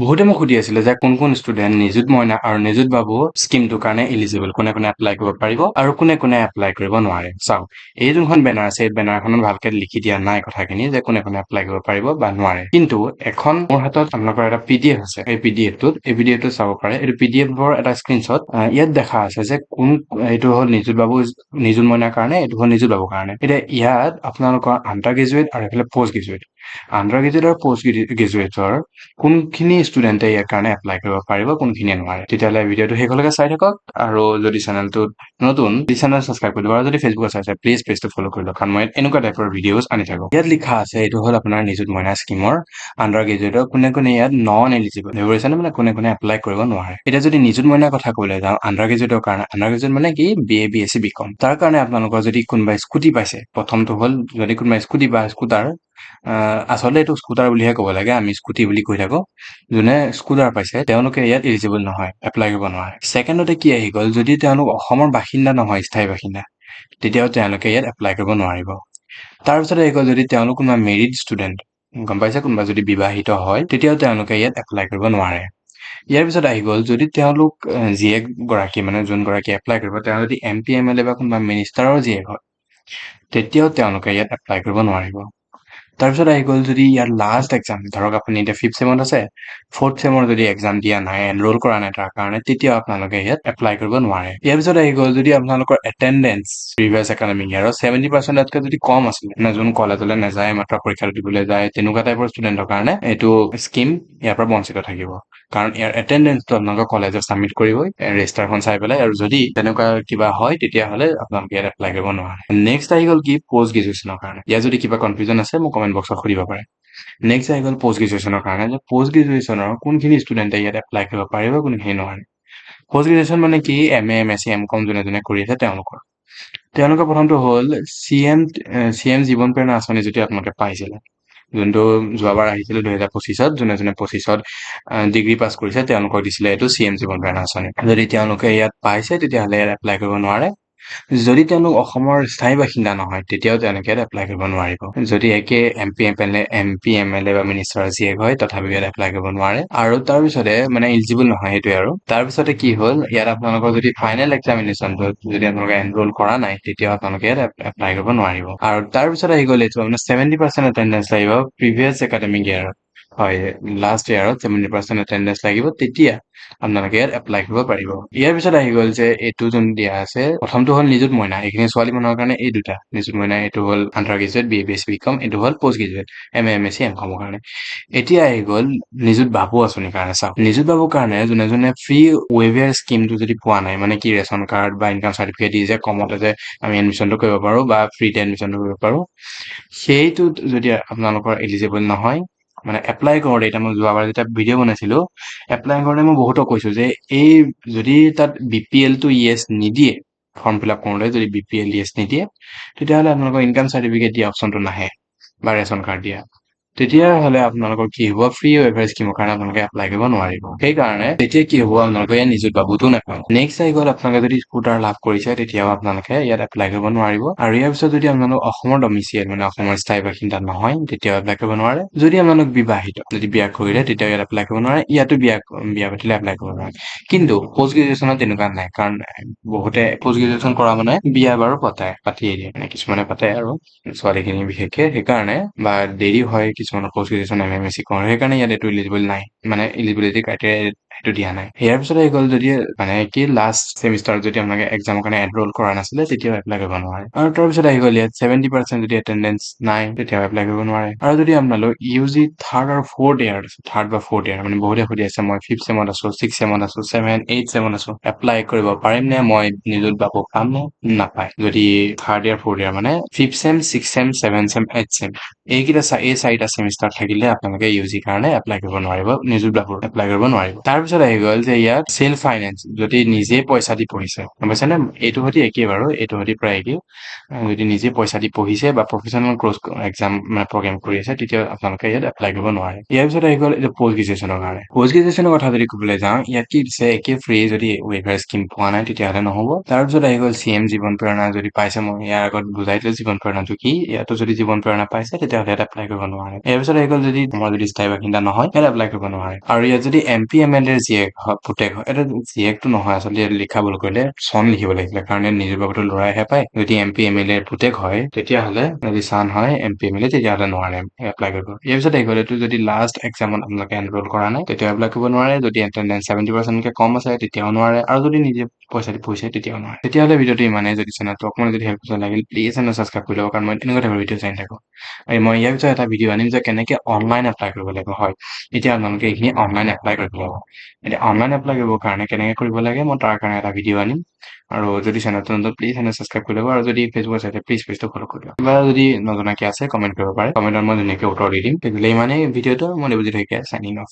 বহুতে মোক সুধি আছিলে যে কোন কোন ষ্টুডেণ্ট নিযুত মইনা আৰু নিযুত বাবু স্কিমটোৰ কাৰণে এলিজিবল, কোনে কোনে এপ্লাই কৰিব পাৰিব আৰু কোনে কোনে এপ্লাই কৰিব নোৱাৰে। চাওক, এই যোনখন বেনাৰ আছে, এই বেনাৰখনত ভালকে লিখি দিয়া নাই কথাখিনি যে কোনে কোনে এপ্লাই কৰিব পাৰিব বা নোৱাৰে। কিন্তু এখন মোৰ হাতত আপোনালোকৰ এটা পিডিএফ আছে। এই পিডিএফটো চাব পাৰে। এইটো পিডিএফৰ এটা স্ক্ৰীনশ্বট। ইয়াত দেখা আছে যে কোন এইটো হ'ল নিযুত বাবু, নিযুত মইনাৰ কাৰণে, এইটো হ'ল নিযুত বাবুৰ কাৰণে। এতিয়া ইয়াত আপোনালোকৰ আণ্ডাৰ গ্ৰেজুৱেট আৰু এইফালে পষ্ট গ্ৰেজুৱেট, আণ্ডাৰ গ্ৰেজুৱেট আৰু পষ্ট গ্ৰেজুৱেটৰ কোনখিনি ষ্টুডেণ্টে ইয়াৰ কাৰণে এপ্লাই কৰিব পাৰিব, কোনখিনিয়ে নোৱাৰে। তেতিয়াহ'লে ভিডিঅ'টো শেষলৈকে চাই থাকক আৰু যদি চেনেলটোত নতুন, চেনেল ছাবস্ক্ৰাইব কৰি দিব আৰু যদি ফেচবুকত চাইছে, প্লিজ পেজটো ফ'ল' কৰি লওক, কাৰণ মই এনেকুৱা টাইপৰ ভিডিঅ'জ আনি থাকোঁ। ইয়াত লিখা আছে, এইটো হ'ল আপোনাৰ নিযুত মইনা স্কিমৰ আণ্ডাৰ গ্ৰেজুৱেটৰ কোনে কোনে ইয়াত নন এলিজিবল বুজিছেনে, মানে কোনে কোনে এপ্লাই কৰিব নোৱাৰে। এতিয়া যদি নিযুত মইনাৰ কথা ক'বলৈ যাওঁ আণ্ডাৰ গ্ৰেজুৱেটৰ কাৰণে, আণ্ডাৰ গ্ৰেজুৱেট মানে কি? B A, B S C, B কম। তাৰ কাৰণে আপোনালোকৰ যদি কোনোবাই স্কুটি পাইছে, প্ৰথমটো হ'ল যদি কোনোবাই স্কুটি বা স্কুটাৰ, আচলতে এইটো স্কুটাৰ বুলিহে ক'ব লাগে, আমি স্কুটি বুলি কৈ থাকোঁ, যোনে স্কুটাৰ পাইছে তেওঁলোকে ইয়াত এলিজিবল নহয়, এপ্লাই কৰিব নোৱাৰে। ছেকেণ্ডতে কি আহি গ'ল? যদি তেওঁলোক অসমৰ বাসিন্দা নহয়, স্থায়ী বাসিন্দা, তেতিয়াও তেওঁলোকে ইয়াত এপ্লাই কৰিব নোৱাৰিব। তাৰপিছত আহি গ'ল যদি তেওঁলোক কোনোবা মেৰিড ষ্টুডেণ্ট, গম পাইছে, কোনোবা যদি বিবাহিত হয়, তেতিয়াও তেওঁলোকে ইয়াত এপ্লাই কৰিব নোৱাৰে। ইয়াৰ পিছত আহি গ'ল যদি তেওঁলোক জীয়েকগৰাকী, মানে যোনগৰাকী এপ্লাই কৰিব, তেওঁ যদি এম পি, এম এল এ বা কোনোবা মিনিষ্টাৰৰ জীয়েক হয়, তেতিয়াও তেওঁলোকে ইয়াত এপ্লাই কৰিব নোৱাৰিব। তাৰপিছত আহি গ'ল যদি ইয়াৰ লাষ্ট এক্সাম, ধৰক আপুনি এতিয়া ফিফ্থ চেমত আছে, ফ'ৰ্থ চেমৰ যদি এক্সাম দিয়া নাই, এনৰোল কৰা নাই তাৰ কাৰণে, তেতিয়াও আপোনালোকে ইয়াত এপ্লাই কৰিব নোৱাৰে। ইয়াৰ পিছত আহি গ'ল যদি আপোনালোকৰ এটেণ্ডেঞ্চ প্ৰিভিয়াছ একাডেমিক ইয়াৰৰ 70%তকৈ যদি কম আছিলে, মানে যোন কলেজলৈ নাযায়, মাত্ৰ পৰীক্ষাটো দিবলৈ যায়, তেনেকুৱা টাইপৰ ষ্টুডেণ্টৰ কাৰণে এইটো স্কিম ইয়াৰ পৰা বঞ্চিত থাকিব। কাৰণ ইয়াৰ এটেণ্ডেঞ্চটো আপোনালোকৰ কলেজত ছাবমিট কৰিবই ৰেজিষ্টাৰখন চাই পেলাই আৰু যদি তেনেকুৱা কিবা হয়, তেতিয়াহ'লে আপোনালোকে ইয়াত এপ্লাই কৰিব নোৱাৰে। নেক্সট আহি গ'ল কি? পষ্ট গ্ৰেজুৱেশ্যনৰ কাৰণে। ইয়াত যদি কিবা কনফিউজন আছে, মোক কমেণ্ট বক্সত সুধিব পাৰে। নেক্সট আহি গ'ল পষ্ট গ্ৰেজুৱেশ্যনৰ কাৰণে যে পষ্ট গ্ৰেজুৱেশ্যনৰ কোনখিনি ষ্টুডেণ্টে ইয়াত এপ্লাই কৰিব পাৰিব, কোনখিনি নোৱাৰে। পষ্ট গ্ৰেজুৱেশ্যন মানে কি? M A, M S C, M কম যোনে যোনে কৰি আছে তেওঁলোকৰ প্ৰথমটো হ'ল চি এম জীৱন প্ৰেৰণা আঁচনি যদি আপোনালোকে পাইছিলে, যোনটো যোৱাবাৰ আহিছিলে 2025ত, যোনে যোনে 25ত ডিগ্ৰী পাছ কৰিছে তেওঁলোকক দিছিলে এইটো চি এম জীৱন প্ৰেৰণা আঁচনি। যদি তেওঁলোকে ইয়াত পাইছে, তেতিয়াহ'লে ইয়াত এপ্লাই কৰিব নোৱাৰে। যদি তেওঁলোক অসমৰ স্থায়ী বাসিন্দা নহয়, তেতিয়াও তেওঁলোকে ইয়াত এপ্লাই কৰিব নোৱাৰিব। যদি একে M P, M L A, M P, M L A বা মিনিষ্টাৰৰ জীয়েক হয়, তথাপিও ইয়াত এপ্লাই কৰিব নোৱাৰে। আৰু তাৰপিছতে মানে ইলিজিবল নহয়, সেইটোৱে। আৰু তাৰপিছতে কি হ'ল, ইয়াত আপোনালোকৰ যদি ফাইনেল এক্সামিনেশ্যনটোত যদি আপোনালোকে এনৰোল কৰা নাই, তেতিয়াও আপোনালোকে ইয়াত এপ্লাই কৰিব নোৱাৰিব। আৰু তাৰপিছত আহি গ'ল এইটো আপোনাৰ 70% এটেণ্ডেঞ্চ লাগিব প্ৰিভিয়াছ একাডেমিক ইয়াৰত। হয়, লাষ্ট ইয়াৰত 70% এটেণ্ডেঞ্চ লাগিব, তেতিয়া আপোনালোকে ইয়াত এপ্লাই কৰিব পাৰিব। ইয়াৰ পিছত আহি গ'ল যে এইটো যোন দিয়া আছে, প্ৰথমটো হ'ল নিযুত মইনা, এইখিনি ছোৱালী মানুহৰ কাৰণে। এই দুটা নিযুত মইনা, এইটো হ'ল under graduate, B A, B S C, B কম, এইটো হ'ল post graduate, M A, M S C, M কমৰ কাৰণে। এতিয়া আহি গ'ল নিযুত বাবু আঁচনিৰ কাৰণে। চাওক, নিযুত বাবুৰ কাৰণে যোনে যোনে ফ্ৰী ৱেভাৰ স্কিমটো যদি পোৱা নাই, মানে কি, ৰেচন কাৰ্ড বা ইনকাম চাৰ্টিফিকেট দি যে কমতে যে আমি এডমিশ্যনটো কৰিব পাৰোঁ বা ফ্ৰীতে এডমিশ্যনটো কৰিব পাৰোঁ, সেইটোত যদি আপোনালোকৰ এলিজিবল নহয়, মানে এপ্লাই কৰোঁতে, এতিয়া মই যোৱাবাৰ যেতিয়া ভিডিঅ' বনাইছিলোঁ, এপ্লাই কৰোঁতে মই বহুতক কৈছোঁ যে এই যদি তাত বি পি এলটো য়েছ নিদিয়ে, ফৰ্ম ফিল আপ কৰোঁতে যদি বি পি এল য়েছ নিদিয়ে, তেতিয়াহ'লে আপোনালোকৰ ইনকাম চাৰ্টিফিকেট দিয়া অপশ্যনটো নাহে বা ৰেচন কাৰ্ড দিয়া। তেতিয়াহ'লে আপোনালোকৰ কি হ'ব? ফ্ৰী ৱেভাৰ স্কিমৰ কাৰণে আপোনালোকে এপ্লাই কৰিব নোৱাৰিব। সেইকাৰণে তেতিয়া কি হ'ব? আপোনালোকে ইয়াত নিযুত বাবুটো নাপাব। নেক্সট আহি গ'ল আপোনালোকে যদি স্কুটাৰ লাভ কৰিছে, তেতিয়াও আপোনালোকে ইয়াত এপ্লাই কৰিব নোৱাৰিব। আৰু ইয়াৰ পিছত যদি আপোনালোক অসমৰ ডমিচিয়েল, মানে অসমৰ স্থায়ী বাসিন্দা নহয়, তেতিয়াও এপ্লাই কৰিব নোৱাৰে। যদি আপোনালোক বিবাহিত, যদি বিয়া কৰিলে, তেতিয়াও ইয়াত এপ্লাই কৰিব নোৱাৰে। ইয়াতো বিয়া বিয়া পাতিলে এপ্লাই কৰিব নোৱাৰে। কিন্তু পষ্ট গ্ৰেজুৱেশ্যনত তেনেকুৱা নাই, কাৰণ বহুতে পষ্ট গ্ৰেজুৱেশ্যন কৰা মানে বিয়া বাৰু পতাই পাতিয়ে দিয়ে, মানে কিছুমানে পাতে আৰু ছোৱালীখিনি বিশেষকে, সেইকাৰণে বা দেৰি হয় কিছুমানৰ post graduation, M A, M S C কৰোঁ, সেইকাৰণে ইয়াত এইটো ইলিজিবল নাই, মানে ইলিজিবিলিটি ক্ৰাইটেৰিয়া সেইটো দিয়া নাই। ইয়াৰ পিছত আহি গ'ল যদি মানে কি, লাষ্ট চেমিষ্টাৰত যদি আপোনালোকে এক্সামৰ কাৰণে এনৰোল কৰা নাছিলে, তেতিয়াও এপ্লাই কৰিব নোৱাৰে। আৰু তাৰপিছত আহি গ'ল ইয়াত 70% যদি এটেণ্ডেঞ্চ নাই, তেতিয়াও এপ্লাই কৰিব নোৱাৰে। আৰু যদি আপোনালোক ইউ জি থাৰ্ড আৰু ফ'ৰ্থ ইয়াৰ আছে, থাৰ্ড বা ফ'ৰ্থ ইয়াৰ, মানে বহুতে সুধি আছে, মই ফিফ্থ চেমত আছো, ছিক্স চেমত আছো, ছেভেন, এইট চেমত আছো, এপ্লাই কৰিব পাৰিম নে? মই নিযুত বাবু পাম নে? নাপায়। যদি থাৰ্ড ইয়াৰ, ফ'ৰ্থ ইয়াৰ, মানে fifth sem, six sem, seven sem, eight sem, এইকেইটা এই চাৰিটা চেমিষ্টাৰ থাকিলে আপোনালোকে ইউ জিৰ কাৰণে এপ্লাই কৰিব নোৱাৰিব, নিযুত বাবুৰ এপ্লাই কৰিব নোৱাৰিব। তাৰপিছত পিছত আহি গ'ল যে ইয়াত চেল্ফ ফাইনেন্স, যদি নিজে পইচা দি পঢ়িছে, গম পাইছেনে? এইটো সৈতে একেই বাৰু, এইটো সৈতে প্ৰায় একেই। যদি নিজে পইচা দি পঢ়িছে বা প্ৰফেচনেল কৰ্চ এক্সাম মানে প্ৰগ্ৰেম কৰি আছে, তেতিয়া আপোনালোকে ইয়াত এপ্লাই কৰিব নোৱাৰে। ইয়াৰ পিছত আহি গ'ল এইটো পষ্ট গ্ৰেজুৱেশ্যনৰ কাৰণে। পষ্ট গ্ৰেজুৱেশ্যনৰ কথা যদি ক'বলৈ যাওঁ, ইয়াত কি দিছে? একে ফ্ৰী, যদি ৱেইভাৰ স্কিম পোৱা নাই তেতিয়াহ'লে নহ'ব। তাৰপিছত আহি গ'ল চিএম জীৱন প্ৰেৰণা যদি পাইছে, মই ইয়াৰ আগত বুজাই দিলো জীৱন প্ৰেৰণাটো কি। ইয়াতো যদি জীৱন প্ৰেৰণা পাইছে, তেতিয়াহ'লে ইয়াত এপ্লাই কৰিব নোৱাৰে। ইয়াৰ পিছত আহি গ'ল যদি তোমাৰ যদি স্থায়ী বাসিন্দা নহয়, ইয়াত এপ্লাই কৰিব নোৱাৰে। আৰু ইয়াত যদি এমপি এমএলএৰ জীয়েক হয়, পুতেক হয়, এটা জীয়েকটো নহয় আচলতে, ইয়াত লিখা ভুল কৰিলে, চন লিখিব লাগিছিলে, কাৰণ ইয়াত নিজৰ বাবুটো ল'ৰাইহে পায়। যদি এমপি এমএলএৰ পুতেক হয়, তেতিয়াহ'লে যদি চান হয় এমপি এমএলএ, তেতিয়াহ'লে নোৱাৰে এপ্লাই কৰিব। ইয়াৰ পিছত আহি গ'ল এইটো যদি লাষ্ট এক্সামত আপোনালোকে এনৰোল কৰা নাই, তেতিয়া এপ্লাই কৰিব নোৱাৰে। যদি এটেণ্ডেঞ্চ 70%তকৈ কম আছে, তেতিয়াও নোৱাৰে। আৰু যদি নিজে পইচা দি পঢ়িছে, তেতিয়াও নোৱাৰে। তেতিয়াহ'লে ভিডিঅ'টো ইমানেই। যদি চেনেলটো অকণমান যদি হেল্প লাগিল, প্লিজ চেনেল ছাবস্ক্ৰাইব কৰি ল'ব, কাৰণ মই এনেকুৱা টাইপৰ ভিডিঅ' চাই থাকোঁ। আৰু মই ইয়াৰ পিছত এটা ভিডিঅ' আনিম যে কেনেকৈ অনলাইন এপ্লাই কৰিব লাগিব। হয়, এতিয়া আপোনালোকে এইখিনি অনলাইন এপ্লাই কৰিব লাগিব। এতিয়া অনলাইন এপ্লাই কৰিবৰ কাৰণে কেনেকৈ কৰিব লাগে, মই তাৰ কাৰণে এটা ভিডিঅ' আনিম। আৰু যদি চেনেলটো নতুন, প্লিজ চেনেল ছাবস্ক্ৰাইব কৰি ল'ব। আৰু যদি ফেচবুকত চাইছে, প্লিজ পেজটো ফ'ল' কৰি ল'ব। কিবা যদি নজনাকৈ আছে, কমেণ্ট কৰিব পাৰে, কমেণ্টত মই ধুনীয়াকৈ উত্তৰ দি দিম। তেতিয়াহ'লে ইমানেই ভিডিঅ'টো। মই দেৱজিত শইকীয়া, চাইনিং অফ।